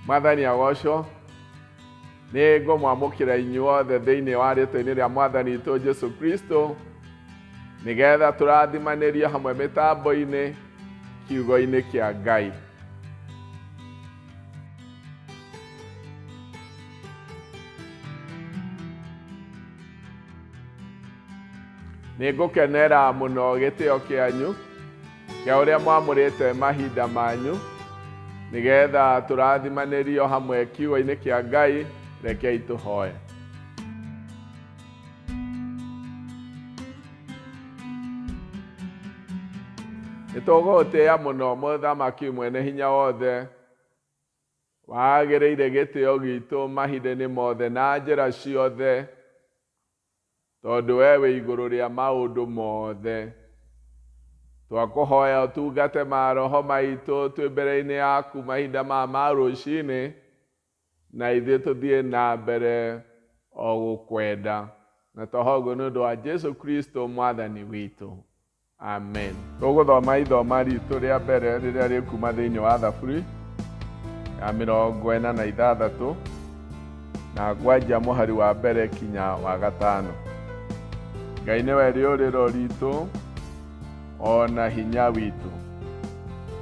Mwathani agocwo. Nĩ ngũmwamũkĩra inyuothe thĩinĩ wa rĩtwa-inĩ rĩa Mwathani witũ Jesu Kristo, nĩgetha tũrathimanĩrio hamwe mĩtambo-inĩ kiugo-inĩ kĩa Ngai. Nĩ ngũkenera mũno gĩtĩo kĩanyu kĩa ũrĩa mwamũrĩte mahinda manyu nĩgetha tũrathimanĩrio hamwe kiugo-inĩ kĩa Ngai. Rekei tũhoe. Nĩ tũgũgũtĩĩa mũno Mũthamaki mwene hinya wothe, wagĩrĩire gĩtĩo gitũ mahinda-inĩ mothe na njĩra ciothe, tondũ we wĩ igũrũ rĩa maũndũ mothe. Twakũhoya ũtungate maroho maitũ twĩ mbere-inĩ yaku mahinda maya ma rũcinĩ, na ithuĩ tũthiĩ na mbere o gũkwenda. Na twahoya ũguo nĩ ũndũ wa Jesu Kristo Mwathani witũ. Amen. Tũgũthoma ithoma ritũ rĩa mbere rĩrĩa rĩkuma thĩinĩ wa Thaburi ya 46 na ngwanjia mũhari wa mbere kinya wa gatano. Ngai nĩwe rĩũrĩro ritũ o na hinya witũ,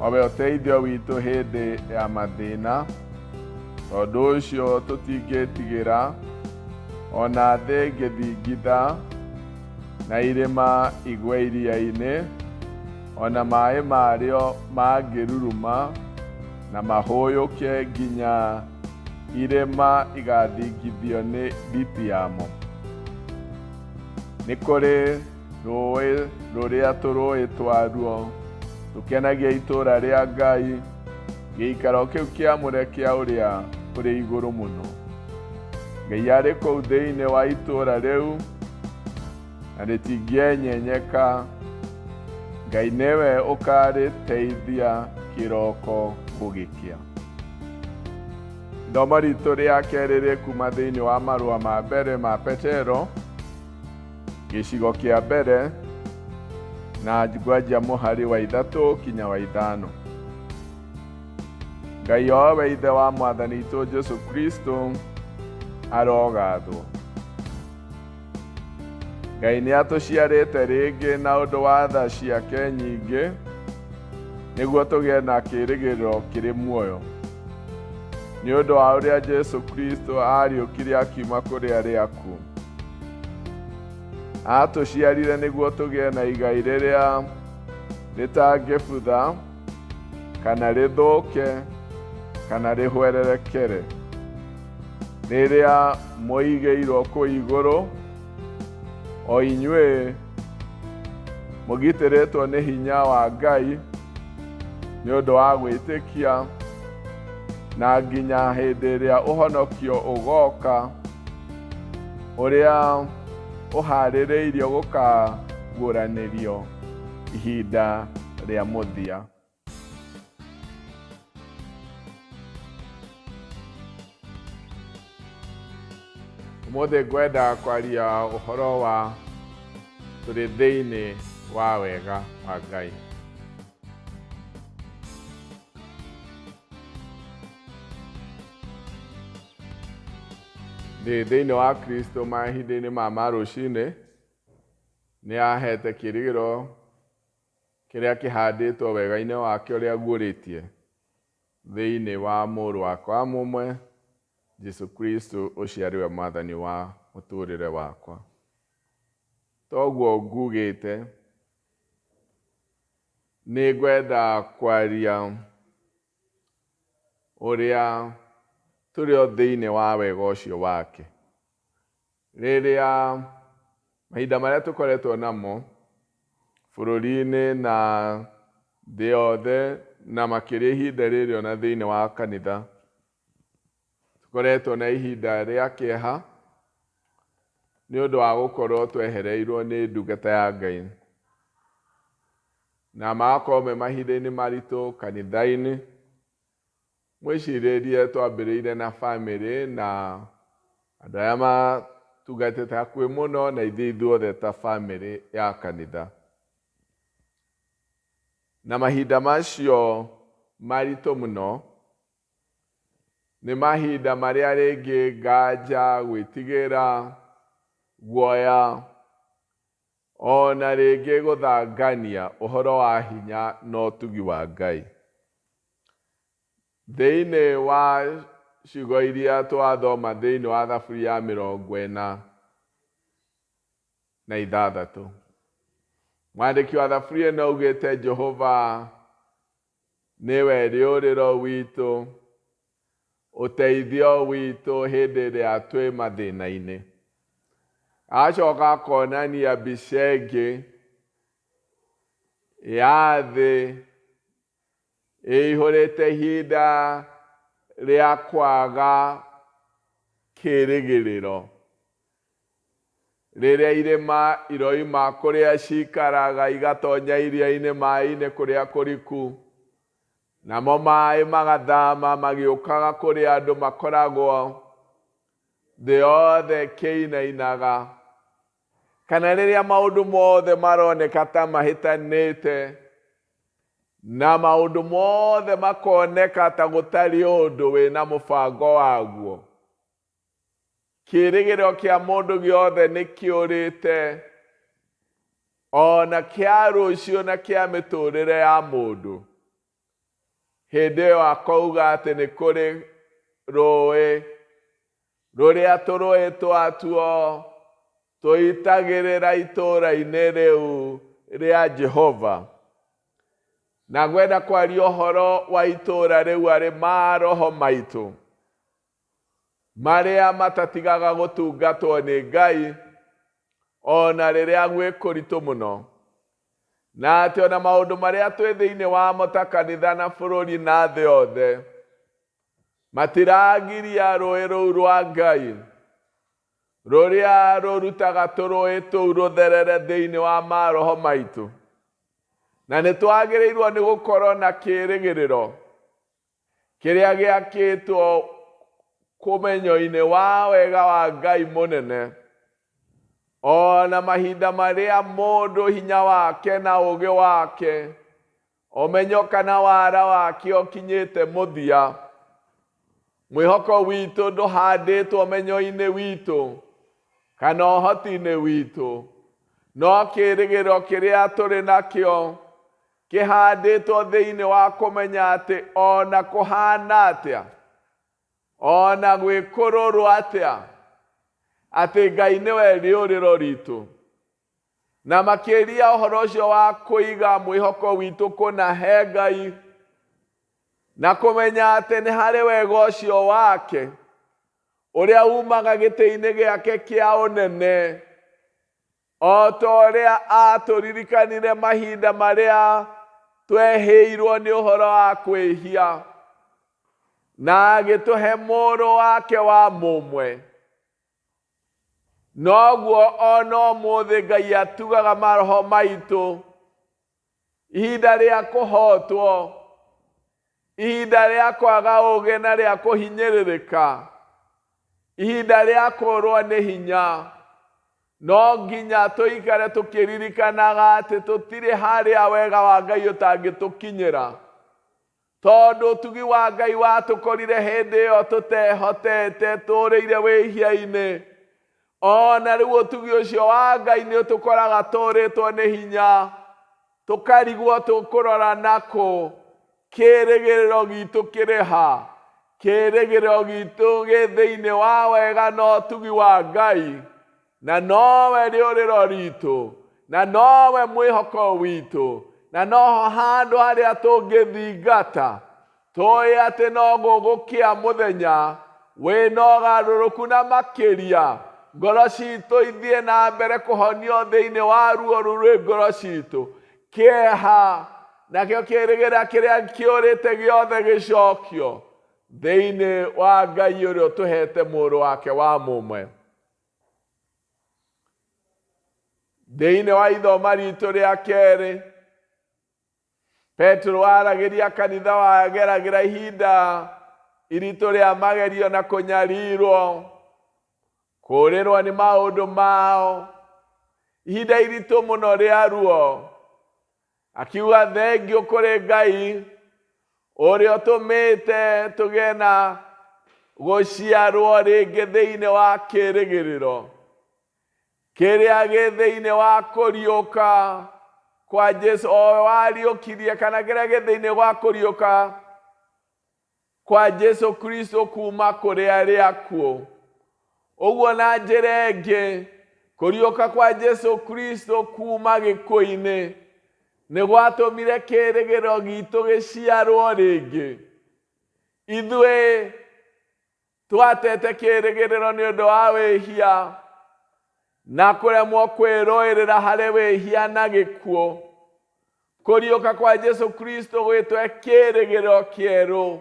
o we ũteithio witũ hĩndĩ ya mathĩna. Tondũ ũcio tũtingĩtigĩra o na thĩ ĩngĩthingitha, na irĩma igwe iria-inĩ, o na maĩ marĩo mangĩruruma na mahũyũke nginya irĩma igathingithio nĩ nditi yamo. Nĩ kũrĩ rũũĩ rũrĩa tũrũũĩ twaruo tũkenagia itũũra rĩa Ngai, gĩikaro kĩu kĩamũre kĩa Ũrĩa ũrĩ Igũrũ Mũno. Ngai arĩ kũu thĩinĩ wa itũũra rĩu, na rĩtingĩenyenyeka. Ngai nĩwe ũkarĩteithia kĩroko gũgĩkĩa. Ithomo ritũ rĩa kerĩ rĩkuma thĩinĩ wa marũa ma mbere ma Petero, gĩcigo kĩa mbere, na ngwanjia mũhari wa 3 kinya wa 5. Ngai o we Ithe wa Mwathani witũ Jesu Kristo arogathwo. Ngai nĩ atũciarĩte rĩngĩ na ũndũ wa tha ciake nyingĩ, nĩguo tũgĩe na kĩĩrĩgĩrĩro kĩrĩ muoyo. Nĩ ũndũ wa ũrĩa Jesu Kristo aariũkire akiuma kũrĩ arĩa akuũ. Aatũciarire nĩguo tũgĩe na igai rĩrĩa rĩtangĩbutha, kana rĩthũke, kana rĩhwererekere, rĩrĩa mũigĩirwo kũu igũrũ, o inyuĩ mũgitĩrĩtwo nĩ hinya wa Ngai nĩ ũndũ wa gwĩtĩkia, na nginya hĩndĩ ĩrĩa ũhonokio ũgoka, ũrĩa ũhaarĩrĩirio gũkaguũranĩrio ihinda rĩa mũthia. Ũmũthĩ ngwenda kwaria ũhoro wa tũrĩ thĩinĩ wa wega wa Ngai. Ndĩ thĩinĩ wa Kristo mahinda-inĩ ma ma rũcinĩ, nĩ ahete kĩĩrĩgĩrĩro kĩrĩa kĩhandĩtwo wega-inĩ wake ũrĩa aguũrĩtie thĩinĩ wa Mũrũ wakwa wa mũmwe, Jesu Kristo, ũcio arĩ we Mwathani wa mũtũũrĩre wakwa. Toguo ngugĩte, nĩ ngwenda kwaria ũrĩa tũrĩ o thĩinĩ wa wega ũcio wake. Rĩrĩa mahinda marĩa tũkoretwo namo bũrũri-inĩ na thĩ yothe, na makĩria ihinda rĩrĩ ona thĩinĩ wa kanitha, tũkoretwo na ihinda rĩa kĩeha nĩ ũndũ wa gũkorwo twehereirwo nĩ ndungata ya Ngai. Na magakorwo me mahinda-inĩ maritũ kanitha-inĩ. Mwĩcirĩrie twambĩrĩire na famĩlĩ na andũ arĩa matungatĩte hakuhĩ mũno na ithuĩ ithuothe ta famĩlĩ ya kanitha. Na mahinda macio maritũ mũno, Nĩ mahinda marĩa rĩngĩ nganja, gwĩtigĩra, guoya, ona rĩngĩ gũthangania ũhoro wa hinya na ũtugi wa Ngai. Thĩinĩ wa ciugo iria twathoma thĩinĩ wa Thaburi ya 46, mwandĩki wa Thaburi ĩno augĩte Jehova nĩwe rĩũrĩro witũ, ũteithio witũ hĩndĩ ĩrĩa twĩ mathĩna-inĩ. Acoka akonania mbica ĩngĩ ya thĩ ĩihũrĩte ihinda rĩa kwaga kĩĩrĩgĩrĩro, rĩrĩa irĩma iroima kũrĩa cikaraga igatonya iria-inĩ maĩ-inĩ kũrĩa kũriku, namo maĩ magathama magĩũkaga kũrĩa andũ makoragwo, thĩ yothe ĩkĩinainaga, kana rĩrĩa maũndũ mothe maroneka ta mahĩtanĩte, na maũndũ mothe makoneka ta gũtarĩ ũndũ wĩna mũbango waguo. Kĩĩrĩgĩrĩro kĩa mũndũ gĩothe nĩ kĩũrĩte, ona kĩa rũciũ na kĩa mĩtũrĩre ya mũndũ. Hĩndĩ ĩyo akauga atĩ nĩ kũrĩ rũĩ rũrĩa tũrũĩ twatuo tũitagĩrĩra itũũra-inĩ rĩu rĩa Jehova. Na ngwenda kwaria ũhoro wa itũũra rĩu arĩ maroho maitũ marĩa matatigaga gũtungatwo nĩ Ngai ona rĩrĩa gwĩ kũritũ mũno. Na atĩ ona maũndũ marĩa twĩ thĩinĩ wamo ta kanitha na bũrũri na thĩ yothe matiragiria rũĩ rũu rwa Ngai rũrĩa rũrutaga tũrũĩ tũu rũtherere thĩinĩ wa maroho maitũ. Na nĩ twagĩrĩirwo nĩ gũkorwo na kĩĩrĩgĩrĩro kĩrĩa gĩakĩtwo kũmenyo-inĩ wa wega wa Ngai mũnene, ona mahinda marĩa mũndũ hinya wake na ũũgĩ wake, ũmenyo kana wara wake ũkinyĩte mũthia. Mwĩhoko witũ ndũhandĩtwo ũmenyo-inĩ witũ kana ũhoti-inĩ witũ, no kĩĩrĩgĩrĩro kĩrĩa tũrĩ nakĩo kĩhandĩtwo thĩinĩ wa kũmenya atĩ ona kũhana atĩa, ona gwĩkũrũrwo atĩa, atĩ Ngai nĩwe rĩũrĩro ritũ. Na makĩria ũhoro ũcio wa kũiga mwĩhoko witũ kũna he Ngai na kũmenya atĩ nĩ harĩ wega ũcio wake ũrĩa umaga gĩtĩ-inĩ gĩake kĩa ũnene, o ta ũrĩa atũririkanire mahinda marĩa twehĩirwo nĩ ũhoro wa kwĩhia, na agĩtũhe mũrũ wake wa mũmwe. Noguo ona ũmũthĩ Ngai atugaga maroho maitũ ihinda rĩa kũhotwo, ihinda rĩa kwaga ũũgĩ na rĩa kũhinyĩrĩrĩka, ihinda rĩa kũrwo nĩ hinya. No nginya tũikare tũkĩririkanaga atĩ tũtirĩ harĩa wega wa Ngai ũtangĩtũkinyĩra, tondũ ũtugi wa Ngai watũkorire hĩndĩ ĩyo tũtehotete, tũrĩire wĩhia-inĩ. Ona rĩu ũtugi ũcio wa Ngai nĩ ũtũkoraga tũrĩtwo nĩ hinya, tũkarigwo tũkũrora nakũ, kĩĩrĩgĩrĩro gitũ kĩrĩ ha? Kĩĩrĩgĩrĩro gitũ gĩ thĩinĩ wa wega na ũtugi wa Ngai, na nowe rĩũrĩro ritũ, na nowe mwĩhoko witũ, na noho handũ harĩa tũngĩthingata, tũĩ atĩ no gũgũkĩa mũthenya wĩna ũgarũrũku na makĩria ngoro citũ ithiĩ na mbere kũhonio thĩinĩ wa ruo rũu rwĩ ngoro citũ, kĩeha nakĩo kĩĩrĩgĩrĩra kĩrĩa kĩũrĩte gĩothe gĩcokio thĩinĩ wa Ngai ũrĩa ũtũhete mũrũ wake wa mũmwe. Thĩinĩ wa ithoma ritũ rĩa kerĩ, Petero aragĩria kanitha wageragĩra ihinda iritũ rĩa magerio na kũnyarirwo, kũũrĩrwo nĩ maũndũ mao, ihinda iritũ mũno rĩa ruo. Akiuga thengio kũrĩ Ngai ũrĩa ũtũmĩte tũgĩe na Gũciarwo rĩngĩ thĩinĩ wa kĩĩrĩgĩrĩro kĩrĩa gĩ thĩinĩ wa kũriũka kwa Jesu, o we wariũkirie, kana kĩrĩa gĩ thĩinĩ wa kũriũka kwa Jesu Kristo kuma kũrĩ arĩa akuũ. Ũguo na njĩra ĩngĩ, kũriũka kwa Jesu Kristo kuma gĩkuũ-inĩ nĩ gwatũmire kĩĩrĩgĩrĩro gitũ gĩciarwo rĩngĩ. Ithuĩ twatete kĩĩrĩgĩrĩro nĩ ũndũ wa wĩhia na kũremwo kwĩrũĩrĩra harĩ wĩhia na gĩkuũ. Kũriũka kwa Jesu Kristo gwĩtwe kĩĩrĩgĩrĩro kĩerũ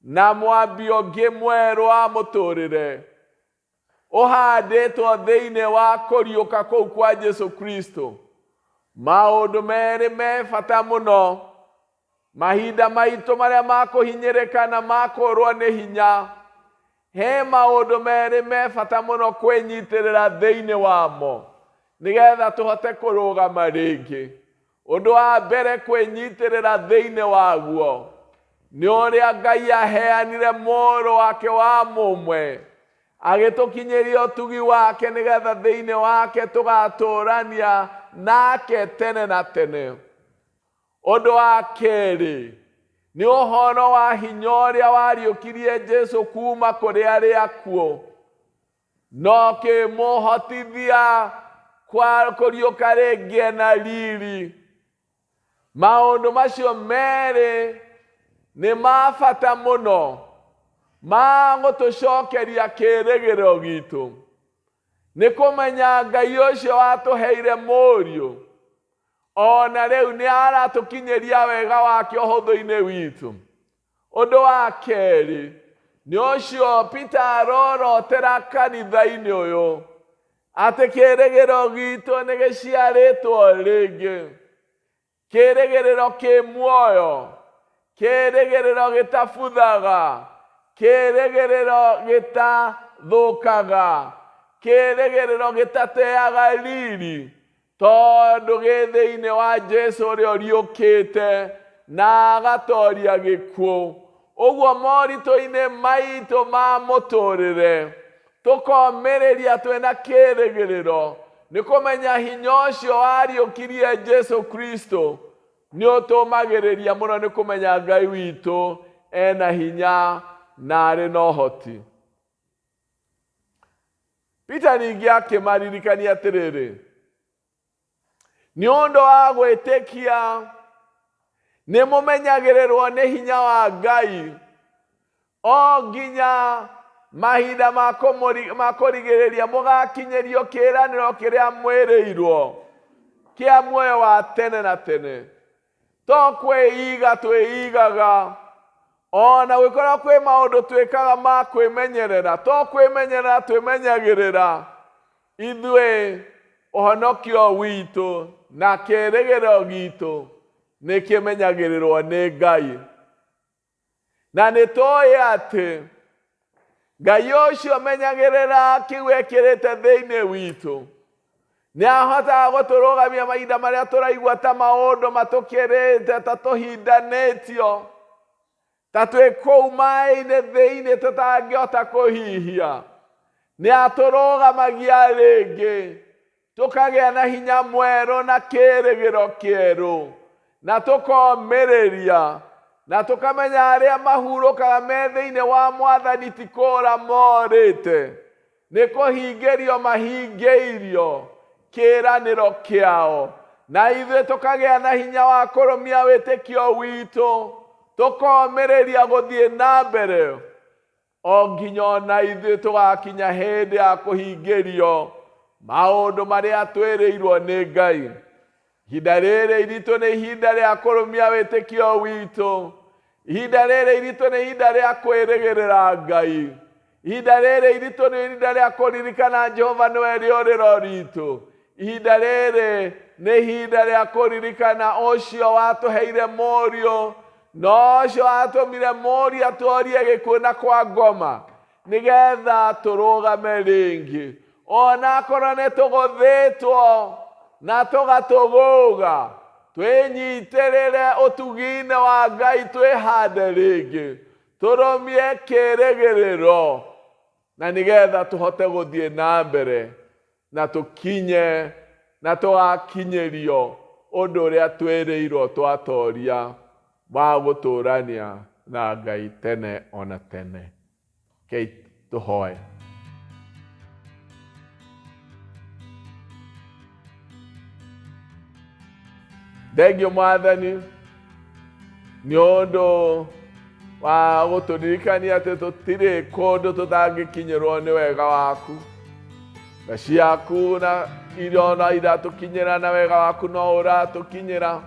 na mwambio ũngĩ mwerũ wa mũtũrĩre ũhandĩtwo thĩinĩ wa kũriũka kũu kwa Jesu Kristo. Maũndũ merĩ me bata mũno mahinda maitũ marĩa ma kũhinyĩrĩka na ma kũrwo nĩ hinya, he maũndũ merĩ me bata mũno kwĩnyitĩrĩra thĩinĩ wamo nĩgetha tũhote kũrũgama rĩngĩ. Ũndũ wa mbere kwĩnyitĩrĩra thĩinĩ waguo nĩ ũrĩa Ngai aheanire mũrũ wake wa mũmwe agĩtũkinyĩria ũtugi wake nĩgetha thĩinĩ wake tũgatũũrania nake tene na tene. Ũndũ wa kerĩ nĩ ũhoro wa hinya ũrĩa wariũkirie Jesu kuma kũrĩ arĩa akuũ na ũkĩmũhotithia kwa kũriũka rĩngĩ na riri. Maũndũ macio merĩ nĩ ma bata mũno ma gũtũcokeria kĩĩrĩgĩrĩro gitũ. Nĩ kũmenya Ngai ũcio watũheire Mũriũ o na rĩu nĩ aratũkinyĩria wega wake ũhũthũ-inĩ witũ. Ũndũ wa kerĩ nĩ ũcio Peter arorotera kanitha-inĩ ũyũ atĩ kĩĩrĩgĩrĩro gitũ nĩ gĩciarĩtwo rĩngĩ, kĩĩrĩgĩrĩro kĩ muoyo, kĩĩrĩgĩrĩro gĩtabuthaga, kĩĩrĩgĩrĩro gĩtathũkaga, kĩĩrĩgĩrĩro gĩtateaga riri, tondũ gĩ thĩinĩ wa Jesu ũrĩa ũriũkĩte na agatoria gĩkuũ. Ũguo moritũ-inĩ maitũ ma mũtũrĩre tũkomĩrĩria twĩna kĩĩrĩgĩrĩro nĩ kũmenya hinya ũcio wariũkirie Jesu Kristo nĩ ũtũmagĩrĩria mũno nĩ kũmenya Ngai witũ ena hinya na arĩ na ũhoti. Peter ningĩ akĩmaririkania atĩrĩrĩ, nĩ ũndũ wa gwĩtĩkia nĩ mũmenyagĩrĩrwo nĩ hinya wa Ngai o nginya mahinda ma kũrigĩrĩria mũgakinyĩrio kĩĩranĩro kĩrĩa mwĩrĩirwo kĩa muoyo wa tene na tene. To kwĩiga twĩigaga, ona gũkorwo kwĩ maũndũ twĩkaga ma kwĩmenyerera, to kwĩmenyerera twĩmenyagĩrĩra ithuĩ ũhonokio witũ na kĩĩrĩgĩrĩro gitũ nĩ kĩmenyagĩrĩrwo nĩ Ngai. Na nĩ tũĩ atĩ Ngai ũcio menyagĩrĩra kĩu ekĩrĩte thĩinĩ witũ nĩ ahotaga gũtũrũgamia mahinda marĩa tũraigua ta maũndũ matũkĩrĩte, ta tũhindanĩtio, ta twĩ kũu maĩ-inĩ thĩinĩ tũtangĩhota kũhihia. Nĩ atũrũgamagia rĩngĩ tũkagĩa na hinya mwerũ na kĩĩrĩgĩrĩro kĩerũ, na tũkomĩrĩria na tũkamenya arĩa mahurũkaga me thĩinĩ wa Mwathani ti kũũra morĩte, nĩ kũhingĩrio mahingĩirio kĩĩranĩro kĩao. Na ithuĩ tũkagĩa na hinya wa kũrũmia wĩtĩkio witũ, tũkomĩrĩria gũthiĩ na mbere o nginya ona ithuĩ tũgakinya hĩndĩ ya kũhingĩrio maũndũ marĩa twĩrĩirwo nĩ Ngai. Ihinda rĩrĩ iritũ nĩ ihinda rĩa kũrũmia wĩtĩkio witũ. Ihinda rĩrĩ iritũ nĩ ihinda rĩa kwĩrĩgĩrĩra Ngai. Ihinda rĩrĩ iritũ nĩ ihinda rĩa kũririkana Jehova nĩwe rĩũrĩro ritũ. Ihinda rĩrĩ nĩ ihinda rĩa kũririkana ũcio watũheire Mũriũ, na ũcio watũmire Mũriũ atũorie gĩkuũ na kwa ngoma, nĩgetha tũrũgame rĩngĩ. Ona akorwo nĩ tũgũthĩtwo na tũgatũgũga, twĩnyitĩrĩre ũtugi-inĩ wa Ngai, twĩhande rĩngĩ. Tũrũmie kĩĩrĩgĩrĩro na nĩgetha tũhote gũthiĩ na mbere na tũkinye na tũgakinyĩrio ũndũ ũrĩa twĩrĩirwo twatoria wa gũtũrania na Ngai tene ona tene. Rekei tũhoe. Thengio Mwathani nĩ ũndũ wa gũtũririkania atĩ tũtirĩ kũndũ tũtangĩkinyĩrwo nĩ wega waku. Tha ciaku na iria ona iratũkinyĩra na wega waku no ũratũkinyĩra.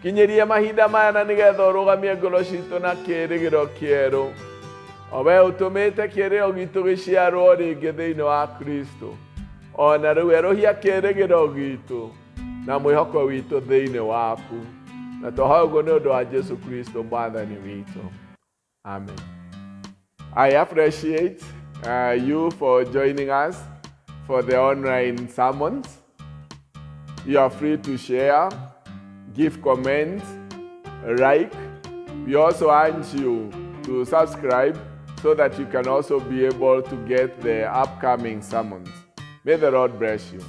Kinyĩrie mahinda maya na nĩgetha ũrũgamie ngoro citũ na kĩĩrĩgĩrĩro kĩerũ. O we ũtũmĩte kĩĩrĩgĩrĩro gitũ gĩciarwo rĩngĩ thĩinĩ wa Kristo. O na rĩu erũhia kĩĩrĩgĩrĩro gitũ na mwĩhoko witũ thĩinĩ waku. Na twahoya ũguo nĩ ũndũ wa Jesu Kristo Mwathani witũ. Amen. I appreciate you for joining us for the online sermons. You are free to share, give comments, like. We also urge you to subscribe so that you can also be able to get the upcoming sermons. May the Lord bless you.